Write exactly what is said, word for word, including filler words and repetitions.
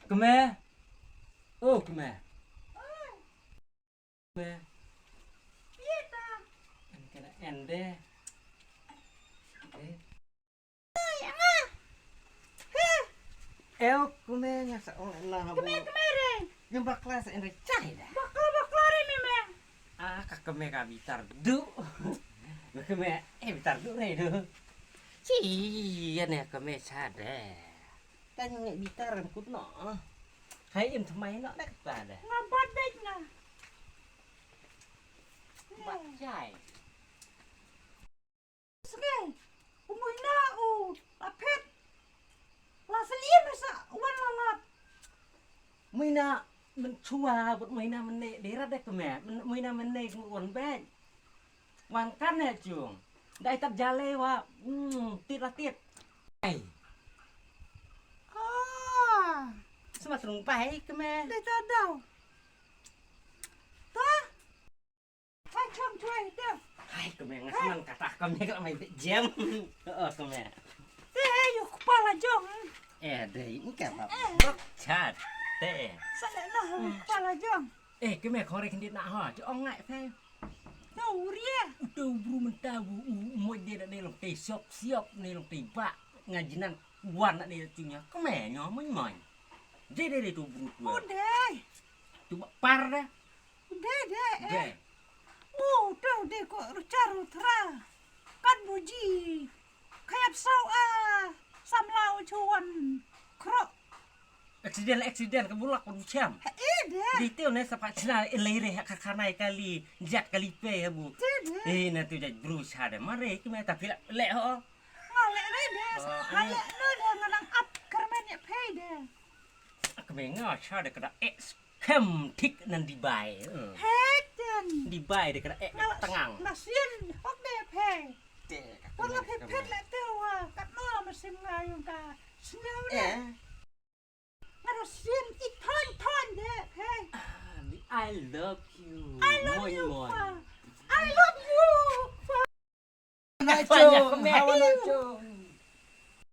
Kmie. O kmie. Kmie. Ïa ta. Kan kena ende. Eh. Ïa nga. Heh. Ew kmie, nga sa ong ena habu. Kmie, kmie re. Ngim bakla sa ende chai da. Bakla, bakla re me me. Ah, ka kmie ka bitar du. Kmie, eh, bitar du re du. Chi, ïa ne kmie cha de. Tang ngi bitar em kut no. Hai im thymmai no da kata de. Nga bat bek na. Bat chai. Sngei. U Muina u la phet. La slie me sa wan la lat. Muina men chua bad Muina men ne dera de kmie. Men Muina men ne ngur wan bek. Wan kan ne chung. Dai tat jale wa. Hmm, tit la tit. Ai. Ah. Sma trung pai kmie. Dai tat dau. Ta. Hai chong choi de. Hai kmie nga sman kata kmie ka mai be jem. Oh kmie. Te yu kpala jong. Eh dei ni ka ba. Bok chat. Te. Sa le no kpala jong. Eh kmie khore khindit na ha. Ti ong ngai te. Tau ria. Uto bru menta bu u moj de ne long te siop siop ne long te ba. Nga jinan wan ne tunya. Kmie nyo mon mon. Je de de tu bru tu. Ude. Tu ba par de. Ude de. De. Eh. Bu tu de ko ruchar utra. Kat buji. Khayap sau a. Samla u chuan. Kro. Accident, accident ka bulak ka bucham. Ha, eh, de. Di teo ne sa pa china elere ha ka kanai kali. Jat kali pe ha bu. De, de. Eh, na tu jat bru cha de. Mare ki me ta pila le ho. Nga le le de. Oh, ha le no de nga nang ap kermen ya pei de. Ka me nga cha de ka da ex. Kem thik nan Dubai. Hek den. Dubai de ka ek tangang. Na sien hok de phe. Te ka. Wala phe phe le te wa kat no ma sim nga yung ka. Sien. Eh. Nga na sien i thon thon de phe. I love you. I love you. I love you. Hawa na chung, hawa na chung.